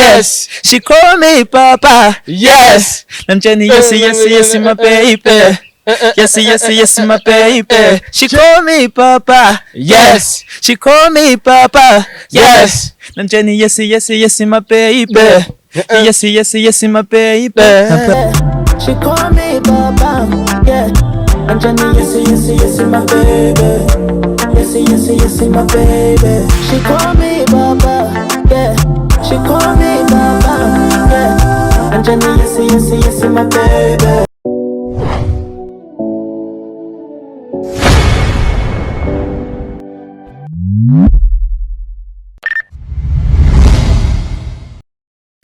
Yes. She call me papa. Yes. Namjani yes, yes, yes, my baby. Yes, yes, yes, my baby. She call me papa. Yes. She call me papa. Yes. Namjani yes, yes, yes, my baby. Yes, yes, yes, my baby. She call me papa, yeah. I'm Johnny, yes, yes, yes, my baby. Yes, yes, yes, my baby. She call me papa, yeah. She call me papa, yeah. I'm Johnny, yes, yes, yes, my baby.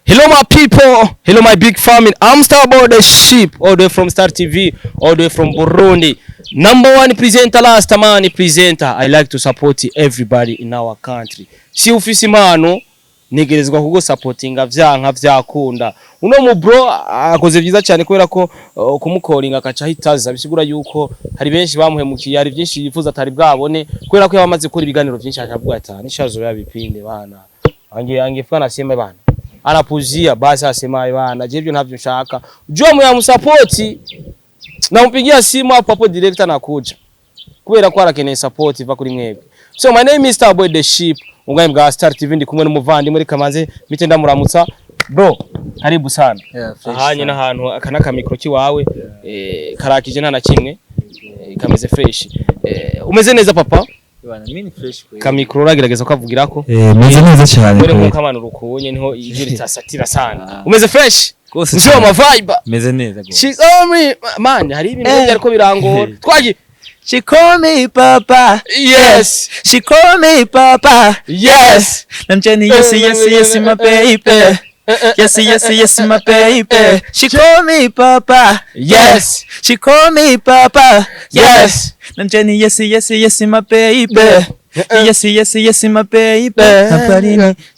Hello my people, hello my big family. I'm Starboy the Sheep, all the way from Star TV, all the way from Burundi. Number one presenter, last man presenter. I like to support everybody in our country. Si ufise impano ntegerezwa kugusapotinga vyanka vyakunda. Uno mu bro akoze vyiza cyane kubera ko kumukoringa akaca ahitaza bisigura yuko hari benshi bamuhemukiye, hari byinshi yifuza atari bwabone kubera ko yabamaze gukora ibiganiro byinshi akavuga ati nishazo yabipinde bana. Ange angefika nasema bana anapuzia basi asema bana je ibyo ntavyo nshaka jua muyamusapoti nampigia simu hapo hapo director nakuja kubera ko arakeneye support iva kuri mwebwe. So my name is Starboy the Sheep, ubwami bwa Star TV, ndi kumwe n'umuvandimwe, reka manze mite ndamuramutsa. Bro, karibu sana. Ahanye n'ahantu aka n'akamikro kiwawe, karakije nta na kimwe, kameze fresh. Umeze neza papa? Kamikro uragerageza ukavugirako. Meze neza cyane. Kubera nkuko abantu rukunye niho ijwi ritasatira sana. Umeze fresh? Rwose Njoo ma vibe. Meze neza rwose. She's on me man, hari ibintu byari ko birangora. Twagiye. She call me papa. Yes. She call me papa. Yes. Namjani yes, yes, yes, my baby. Yes, yes, yes, my baby. She call me papa. Yes. She call me papa. Yes. Namjani yes, yes, yes, my baby. Yes, yes, yes, my baby. Ntabwo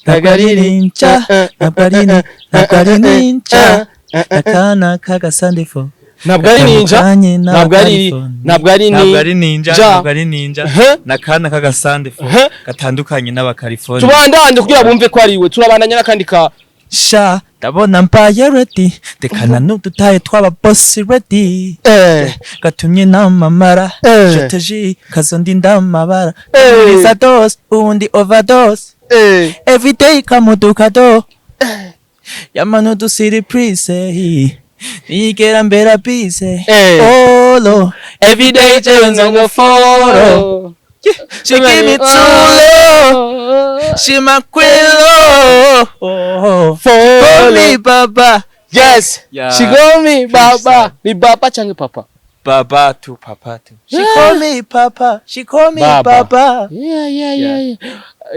ntabwo ari ninja. Ntabwo ari ntabwo ari ninja. Akana k'agasandifo. Ntabwo ari ninja. Ntabwo ari ntabwo ari ntabwo ari ninja. Ja. Ntabwo ari ninja. Huh? Nakana k'agasandifo Huh? gatandukanye n'abakalifornia. Tubandanye kugira bumve ko ari we. Turabandanya n'akandi ka Sha ndabona mbaye ready tekana n'udutaye tw'aba boss ready gatumye namamara. Strategy kazondi ndamabara. Iza dose ubundi overdose. Everyday kamuduka do yamana udusiriprise nigera mbera bise. Olo everyday jewe nzongo foro. She give me too low. She my queen low. Call me baba. Yes. Yeah. She call me baba. Ni baba canke papa? Baba tu papa tu. She call me papa. She call me Baba. baba. Yeah.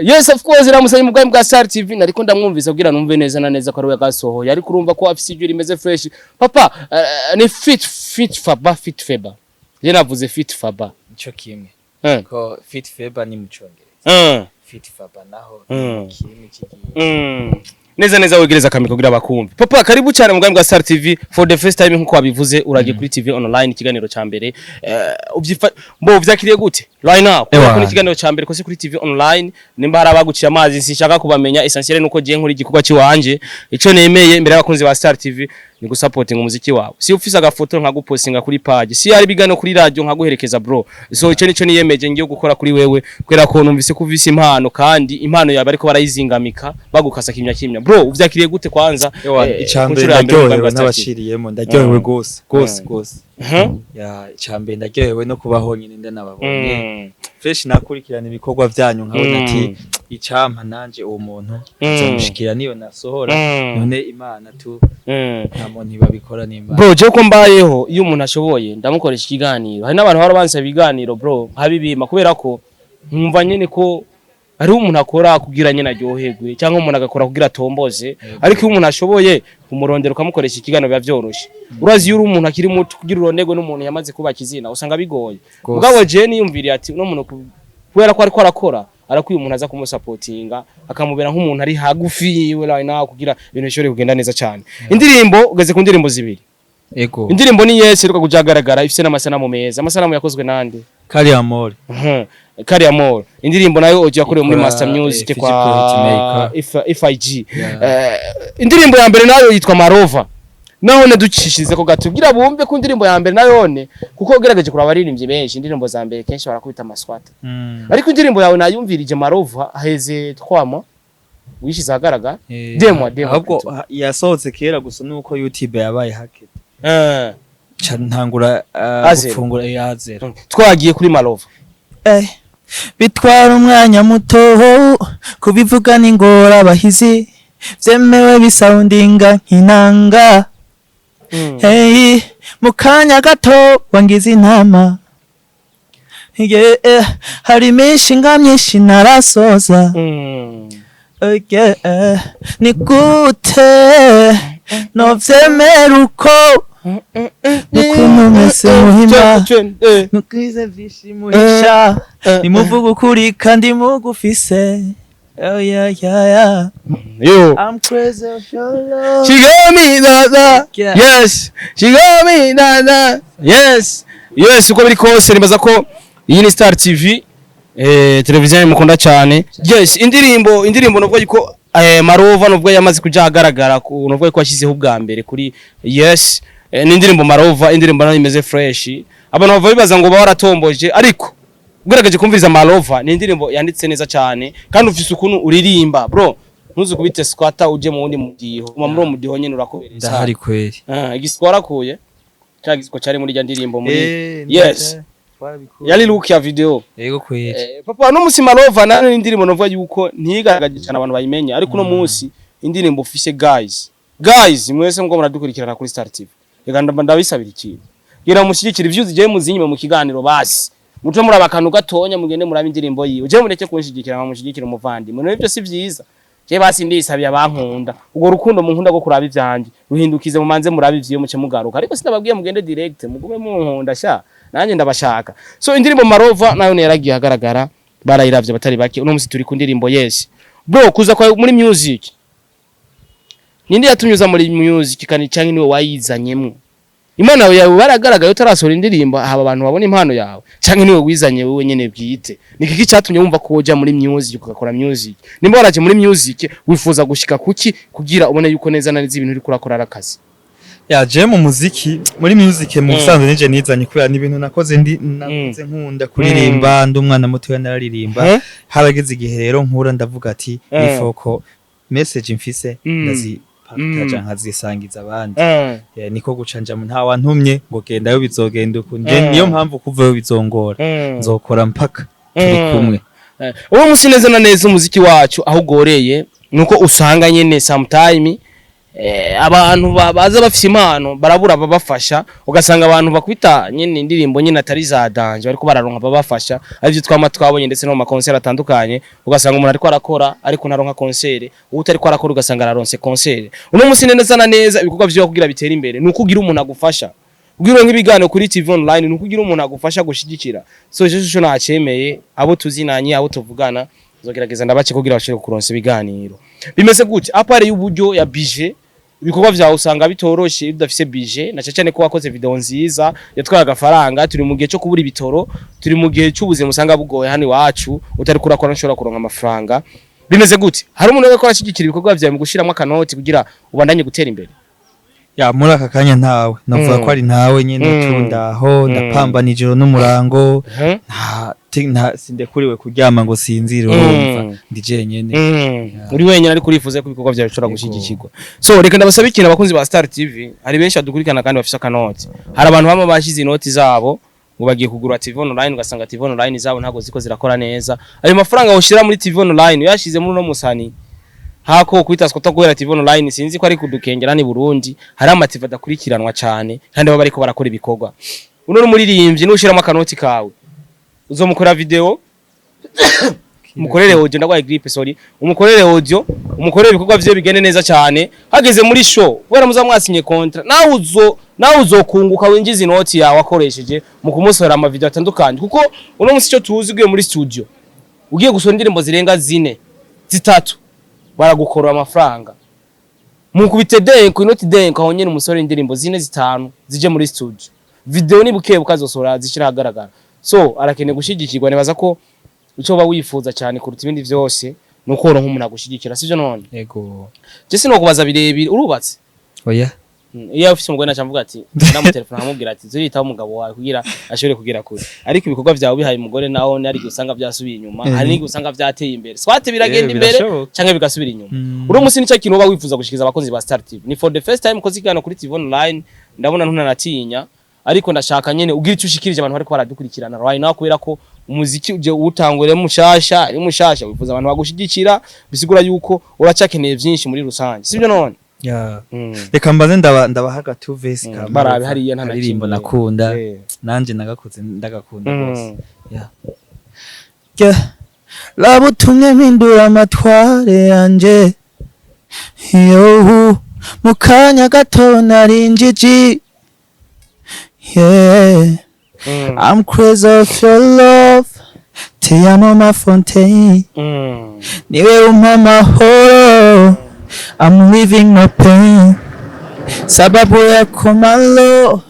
Yes, of course, ramusanye mu bwami bwa Star TV nariko ndamwumvisa kugira numve neza na neza ko ari we gasohoye, ariko urumva ko afise ijwi rimeze fresh. Papa, ni fit faba fit feba. Je navuze fit faba. Nico kimwe. Ko fit feber ni mu Congereza. Fit faba naho kirimi kigiye. Neza neza wegereza akamiko kugira bakumve. Papa, karibu cyane mu bwami bwa Star TV for the first time nkuko wabivuze uragiye kuri TV online ikiganiro ca mbere. Ubyifa mbo uvyakiriye gute? Right now. Kubera ko ni ikiganiro ca mbere kose kuri TV online, nimba hari abaguciye amazi sinshaka kubamenya, essentiel nuko giye nkuri igikorwa ciwanje. Ico nemeye imbere y'abakunzi ba Star TV ni gusapotinga umuziki wawe. Si ufise agafoto nkagupostinga kuri page, si hari ibiganiro kuri radio nkaguherekeza bro. So ico nico niyemeje ngiye gukora kuri wewe kubera ko numvise ko ufise impano kandi impano yawe ariko barayizingamika bagukasa kimya kimya. Bro, uvyakiriye gute kwanza? Ewa, Ku icambere nshuro ya mbere mu ndaryohewe Rwanda Star TV? n'abashiriyemo ndaryohewe gose gose gose. Ya, icambere ndaryohewe no kubaho nyine ndanababonye. Fresh nakurikirana ibikorwa byanyu nkabona ati icampa nanje uwo muntu nzamushikira niyo nasohora. None Imana tu nta muntu ibabikora n'Imana. Bro, je ko mbayeho iyo umuntu ashoboye ndamukoresha ikiganiro. Hari n'abantu bahora bansaba ibiganiro bro, nkabibima kubera ko nkumva nyene ko hariho umuntu akora kugira nyene aryoherwe cyangwa umuntu agakora kugira atomboze, ariko iyo umuntu ashoboye kumurondera ukamukoresha ikiganiro biba vyoroshe. Urazi iyo uri umuntu akiri muto kugira uronderwe n'umuntu yamaze kubaka izina usanga bigoye. Gose. Mugabo je niyumviriye ati uno muntu kubera ko ariko arakora arakwiye umuntu aza kumusapotinga akamubera nk'umuntu ari hagufi yiwe right now kugira ibintu bishobore kugenda neza cyane. Indirimbo ugeze ku ndirimbo zibiri. Ego. Indirimbo ni Yes iheruka kuja ahagaragara ifise n'amasanamu meza. Amasanamu yakozwe nande? Kari amore. Mhm. Kariamor, indirimbo nayo audio yakorewe muri Ikora, Master Music Fiji kwa Pro Hitmaker. FIG. Yeah. Indirimbo ya mbere nayo yitwa Marova, nahone ducishirize ko gato kugira bumve ko indirimbo ya mbere nayone, kuko ugerageje kuraba abaririmbyi benshi, indirimbo za mbere kenshi barakubita amaswata, ariko indirimbo yawe nayumvirije, Marova, haheze twama wishize ahagaragara. Demwa, demwa Ahubwo plutôt. Yasohotse kera, gusa nuko YouTube yabaye hacked, ca ntangura À zéro. gufungura à zéro. Twagiye kuri Marova. Bitwara umwanya muto kubivuga n'ingora abahizi byemewe bisoundinga nk'inanga. Hey, mu kanya gato wangize intama, yeah, hari imishinga myinshi ntarasoza. Oh, yeah. Ni gute novyemera uko nukuntu mwese muhima nukwize vyinshi muhisha, nimuvuga ukuri kandi mugufise. Oh, yeah, yeah, yeah. Yo. I'm crazy of your love. She got me da da. Yeah. Yes. She got me da da. Yes. Yes, uko biri kose nibaza ko iyi ni Star TV. Televiziyo mukunda cyane. Yes, indirimbo nubwo yuko Marova nubwo yamaze kuja ahagaragara ku nubwo yuko yashyizeho ubwa mbere kuri, yes, ni indirimbo Marova, indirimbo nayo imeze fresh. Abantu bava bibaza ngo baratomboje, ariko ugerageje kumviriza Marova ni indirimbo yanditse neza cyane, kandi ufise ukuntu uririmba, bro, ntuzi kubite squatter uje mu wundi mudiho, uma muri uwo mudiho nyene urakobereza. Ndahari kweri. Ah, igisiko warakuye cya gisiko cyari muri rya ndirimbo muri yes. Twarabikuye. Yari look ya video. Yego kweri. Papa, no musi Malova nayo indirimbo novuga yuko ntigaragaje cyane abantu bayimenye, ariko uno munsi indirimbo ufise, guys, guys mwese ngo muradukurikirana kuri Star TV, reka ndabisabira ikintu, gira mushyigikira ivyo zigiye muzinyime mu kiganiro, basi muce muraba akantu gatonya, mugende muraba indirimbo yiwe, je mureke kunshigikira nka mushigikira umuvandimwe. None ibyo si vyiza? Je basi ndisabiye abankunda, ubwo rukundo munkunda rwo kuraba ivyanje ruhindukize, mumanze murabe ivyo muce mugaruka, ariko sinababwiye mugende direct, mugume munkunda sha, nanjye ndabashaka. So indirimbo Marova nayo yaragiye ahagaragara, barayiravye batari bake. Uno musi turi ku ndirimbo Yes. Bro, kuza kwa muri music, ninde yatumye muri music kandi, canke niwe wayizanyemwo? Impano yawe baragaragaye utarasohora indirimbo, haba abantu babona impano yawe, canke niwe wizanye wewe nyene bwite? Ni kiki cyatumye wumva ko woja muri music, ugakora music? Nimba waraje muri music, wifuza gushika kuki kugira ubone yuko neza na neza ibintu uri kurakora ari akazi? Ya, je mu muziki, muri music mu busanzwe nije nizanye, kubera ni ibintu nakoze, ndi nakoze nkunda kuririmba, ndi umwana muto nararirimba. Harageze igihe rero nkura, ndavuga ati ifoko message mfise ndazipartaja, nkazisangiza abandi. Niko guca nja nta wantumye ngo gendayo bizogenda uku. Nje niyo mpamvu kuvayo bizongora, nzokora mpaka turi kumwe. Uwo musi neza na neza umuziki wacu aho ugoreye nuko usanga nyene sometime abantu baza bafise impano barabura babafasha, ugasanga abantu bakwita nyene indirimbo nyene atari za danger, bariko bararonka babafasha, arivyo twama twabonye ndetse no mu maconcert atandukanye, ugasanga umuntu ariko arakora ariko ntaronka concert, uwo utariko arakora ugasanga araronse concert. Uno musi neza na neza ibikorwa vyiwe kugira bitere imbere nuko ugira umuntu agufasha, kugira nk'ibiganiro kuri TV online, nuko ugira umuntu agufasha gushigikira. So ico cyo nacemeye, abo tuzinanye, abo tuvugana, nzogerageza ndabace kugira bashobore kuronsa ibiganiro. Bimeze gute à part y'uburyo ya budget? Ibikorwa vyawe usanga bitoroshe iyo udafise budget, na cyane ko wakoze video nziza yatwaye agafaranga. Turi mu gihe cyo kubura ibitoro, turi mu gihe cy'ubuzima usanga bugoye hano iwacu, utari kurakora nshobora kuronka amafaranga. Bimeze gute? Hari umuntu weko arashyigikira ibikorwa vyawe mu gushiramo akanoti kugira ubandanye gutera imbere? Ya, muri aka kanya ntawe navuga ko ari ntawe nyene. Tundaho ndapambana ijoro n'umurango, nta sindekuriwe kuryama ngo sinzire, urumva ndi jenyene. Uri wenyine, ariko urifuza ko ibikorwa byawe bishobora gushyigikirwa. So reka ndabasaba ikintu, abakunzi ba Star TV, hari benshi badukurikirana kandi bafise akanoti. Hari abantu bamwe bashize inoti zabo ngo bagiye kugura TV online, ugasanga TV online zabo ntabwo ziko zirakora neza. Ayo mafaranga ushira muri TV online uyashize muri uno musani hako kwita siko guhera TV online, sinzi ko ari kudukengera ni Burundi, hari ama TV adakurikiranwa cyane kandi baba bariko barakora ibikorwa. Uno n'umuririmbyi, nushiramo akanoti kawe uzomukora video, umukorere audio, ndagwaye grippe, sorry, umukorere audio, umukorere ibikorwa vye bigende neza cyane. Hageze muri show, kubera muza mwasinye contrat, nawe uzokunguka, winjiza inoti yawe wakoresheje mu kumusohora ama video atandukanye, kuko uno musi cyo tuzi, ugiye muri studio ugiye gusohora indirimbo zirenga zine, zitatu, baragukora amafaranga mukubite denko inoti denko aho nyene, umusore indirimbo zine, zitanu zije muri studio, video ni buke bukazosohora zishira ahagaragara. So arakeneye gushigikirwa, nibaza ko Ico uba wifuza cyane kuruta ibindi vyose nuko woronka umuntu agushyigikira, sivyo none? Ego. Je sinokubaza birebire, urubatse? Oya. Iyo ufise umugore naca mvuga ati ndamutelefona nkamubwira ati zuritaho umugabo wawe kugira ashobore kugera kure, ariko ibikorwa vyawe bihaye umugore naho hari igihe usanga vyasubiye inyuma, hari n'igihe usanga vyateye imbere, swate biragenda imbere Birashoboka. canke bigasubira inyuma. Uno musi nicyo kintu uba wifuza gushikiriza abakozi ba Star TV. Ni for the first time koze ikiganiro kuri TV online, ndabona ntunanatinya, ariko ndashaka nyene ugira icyo ushikirije abantu bariko baradukurikirana right now, kubera ko umuziki uje utangure mushasha, ari mushasha, wifuza abantu bagushigikira, bisigura yuko uracakeneye vyinshi muri rusange, sibyo none? Ya. Reka mbaze ndabaha gatu verse ka Barabe hariya nta na karirimbo kimwe. nakunda. Nanje nagakuze ndagakunda rwose. Yeah. Labutumye mpindura amatware yanje yohu, mu kanya gato nari injiji, yeah. I'm crazy of your love, te amo ma fontaine. Niwe umpa amahoro, I'm living no pain, sababu yako malo.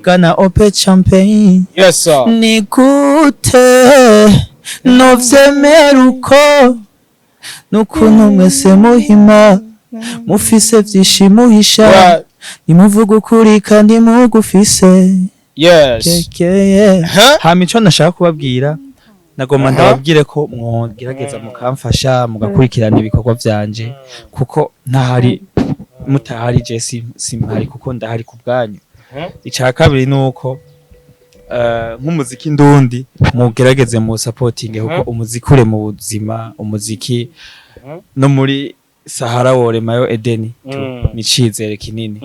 Gonna open champagne. Yes sir. Ni gute novyemera uko n'ukuntu mwese muhima mufise vyinshi muhisha? Nimuvuga ukuri kandi mugufise. Yeah. Huh? Hama ico nashaka kubabwira, nagomba ndababwire ko mwogerageza mukamfasha mugakurikirana ibikorwa vyanje, kuko ntahari mutahari je simpari, kuko ndahari ku bwanyu. Ica kabiri ni uko nk'umuziki ndundi mugerageze mu supporting, kuko umuziki ure mu buzima, umuziki no muri Sahara woremayo Edeni tu. Ni icizere kinini.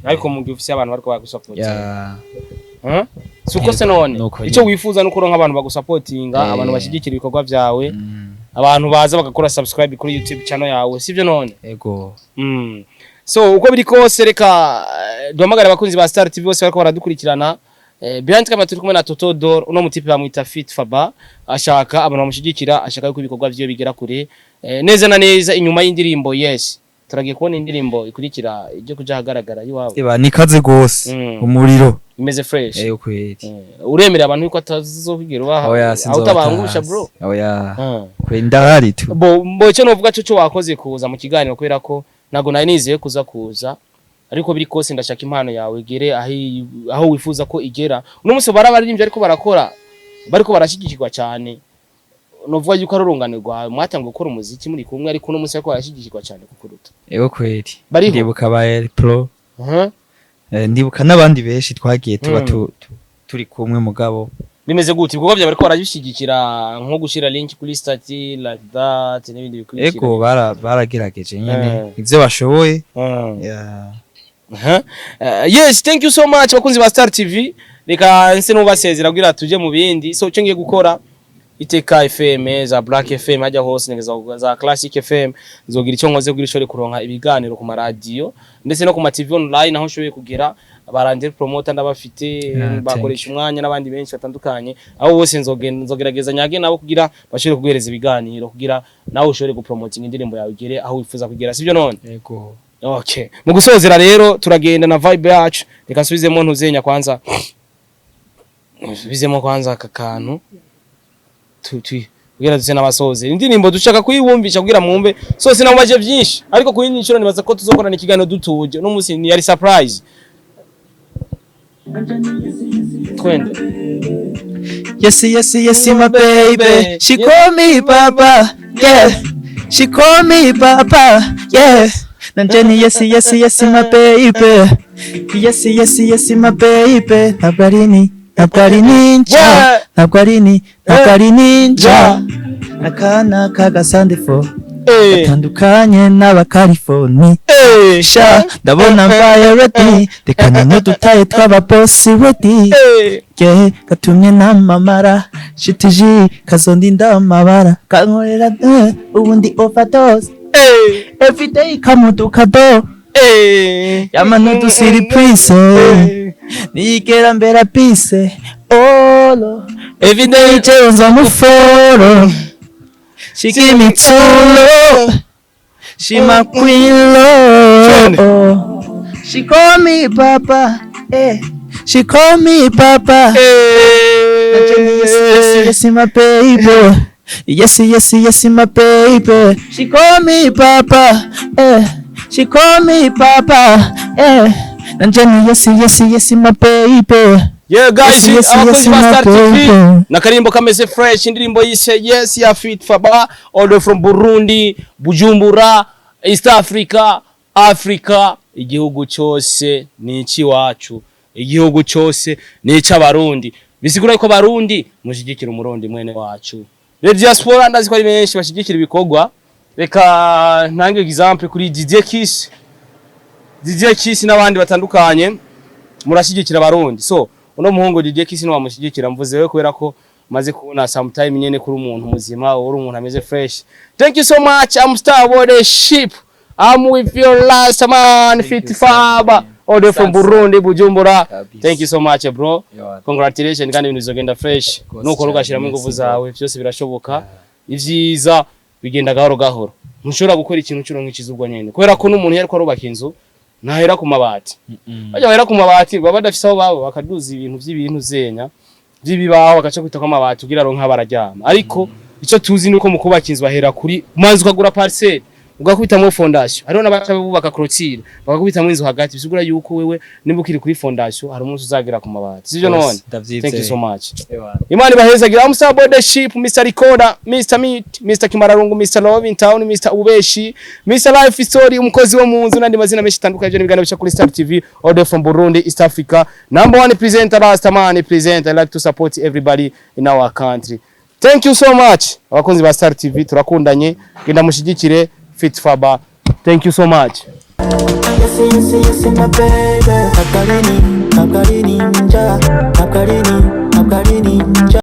Ariko mu gihe ufise abantu bariko bagusupport. Ya. Huh? Suko se none? Nuko Icyo nyene. wifuza nuko uronka abantu bagusapotinga, abantu bashyigikira ibikorwa vyawe, abantu baza bagakora subscribe kuri YouTube channel yawe, sivyo none? Ego. So uko biri kose, reka duhamagare abakunzi ba Star TV bose bariko baradukurikirana. Behind camera turi kumwe na Toto Dor. Uno mutipe bamwita Fit Faba, ashaka abantu bamushigikira, ashaka yuko ibikorwa vyiwe bigera kure. Neza na neza inyuma y'indirimbo Yes, turagiye kubona indirimbo ikurikira ibyo kuja ahagaragara iwawe. Eba nikaze gose. Umuriro. Imeze fresh. Kweli. Uremerera abantu yuko atazokwigira ubaha Oya. aho Sinzobata utabangusha hasi. bro? Oya. Ah. Kweli ndahari tu. Bo icyo novuga cyo wakoze kuza mu kiganiro, kubera ko ntago nari nizeye kuza, ariko biri kose ndashaka impano yawe igere aho wifuza ko igera. Uno munsi barabaririmbye ariko barakora, bariko barashyigikirwa cyane. Novuga yuko ari urungano rwawe mwatangiye gukora umuziki muri kumwe, ariko uno munsi ariko barashyigikirwa cyane kukuruta. Ego kweli. Bariho? Ndibuka ba El Pro. Ndibuka n'abandi benshi twagiye tuba turi kumwe mugabo. Bimeze gute? Ibikorwa byawe bariko barabishyigikira, nko gushira link kuri status like that n'ibindi bikurikira? Ego, baragerageje nyene ivyo bashoboye. Yeah. Uh-huh. Yes, thank you so much bakunzi ba Star TV. Reka nse nubasezera kugira tuje mu bindi. So icyo ngiye gukora, Iteka FM, za Black FM, hajya hose nigeza za Classic FM, nzogira icyo nkoze kugira ishobore kuronka ibiganiro ku maradiyo ndetse no ku ma TV online aho nshoboye kugera. Barandere promoter ndabafite, Yeah, bakoresha umwanya n'abandi benshi batandukanye, abo bose nzogerageza nyage nabo kugira bashobore kuguhereza ibiganiro, kugira nawe ushobore gupromoting indirimbo yawe igere aho wifuza kugera, sibyo none? Ego. Okay. Mu gusozera rero turagenda na vibe yacu. Reka nsubizemo ntuzenya kwanza. Nsubizemo kwanza aka kantu. Tu kugira duse n'abasoze. Indirimbo dushaka kuyiwumvisha kugira mwumve. So sinamubaje byinshi, ariko ku yindi nshuro nibaza ko tuzokorana ikiganiro dutuje. No musi ni yari surprise. Twende. Yes, my baby. She call me Papa, yeah. She call me Papa, yeah. Nanjeni yes, my baby. Yes, my baby. Ntabwo ari ni, ntabwo ari ninja. Ntabwo ari ni, ntabwo ari ninja. Akana kagasandifo gatandukanye n'abakalifoni. Sha ndabona mbaye ready, rekana n'udutaye tw'ababosi ready. Yeah, gatumye namamara shitiji kazondinda amabara kankorera ubundi overdose everyday kamuduka do yama n'udusiri prise niyigera mbera pise olo everyday jewe muforo. She give me true love, she my queen love. She call me papa, eh. She call me papa. Yes, yes, yes, my baby. Yes, my baby. She call me papa, eh. She call me papa, eh. Nanje ni yes, my baby. Yeah guys, Yes, abakozi yes, ba my Star TV baby. na karimbo kameze fresh, indirimbo yise Yes ya Fit Faba, all the way from Burundi, Bujumbura, East Africa, Africa, igihugu cyose ni icy'iwacu, igihugu cyose ni icy'Abarundi. Bisigura ko Abarundi mushigikira Umurundi mwene wacu. Le diaspora ndazi ko ari benshi bashigikira ibikorwa. Reka ntange example kuri DJ Kiss. DJ Kiss n'abandi batandukanye murashyigikira Abarundi. So uno muhungu DJ Kiss ni wamushyigikira, mvuze we kubera ko maze kubona sometime nyene kuri umuntu muzima, uri umuntu ameze fresh. Thank you so much. I'm Star World Ship. I'm with your last man, Fit Faba, all the way from Burundi, Bujumbura. Kabisa. Thank you so much, bro. Yohana. Congratulations, kandi ibintu bizogenda fresh. Rwose Nuko cyane, ugashyiramo ingufu merci. zawe, byose birashoboka. Ivyiza bigenda gahoro gahoro. Ntushobora gukora ikintu cyuronka ikiza ubwo nyene, kubera ko n'umuntu yariko arubaka inzu ntahera ku mabati. Bajya bahera ku mabati baba badafise aho baba, bakaduza ibintu vy'ibintu zenya vy'ibibaho, bagaca kwita ko amabati kugira aronke aho bararyama. Ariko ico tuzi nuko mu kubaka inzu bahera kuri mazi, ukagura parcelle ugakubitamwo fondation. Hariho n'abaca bubaka clôture bakakubitamwo inzu hagati. Bisigura yuko wewe nimba ukiri kuri fondation, hari umunsi uzagera ku mabati, sivyo? Rwose, None ndavyizeye. thank you so much. Ewana. Imana ibahezagira. Mr. Bode Ship, Mr. Recorder, Mr. Meat, Mr. Kimararungu, Mr. Love in Town, Mr. Ubeshi, Mr. Life Story, umukozi wo mu nzu n'andi mazina menshi atandukanye. Ibyo n'ibiganiro bica kuri Star TV, all the way from Burundi, East Africa. Number one presenter, last man presenter. I like to support everybody in our country. Thank you so much. Abakunzi ba Star TV, turakundanye. Genda mushigikire Fit Faba. Thank you so much. Yes, my baby. Ntabwo ari ninja, ntabwo ari ninja.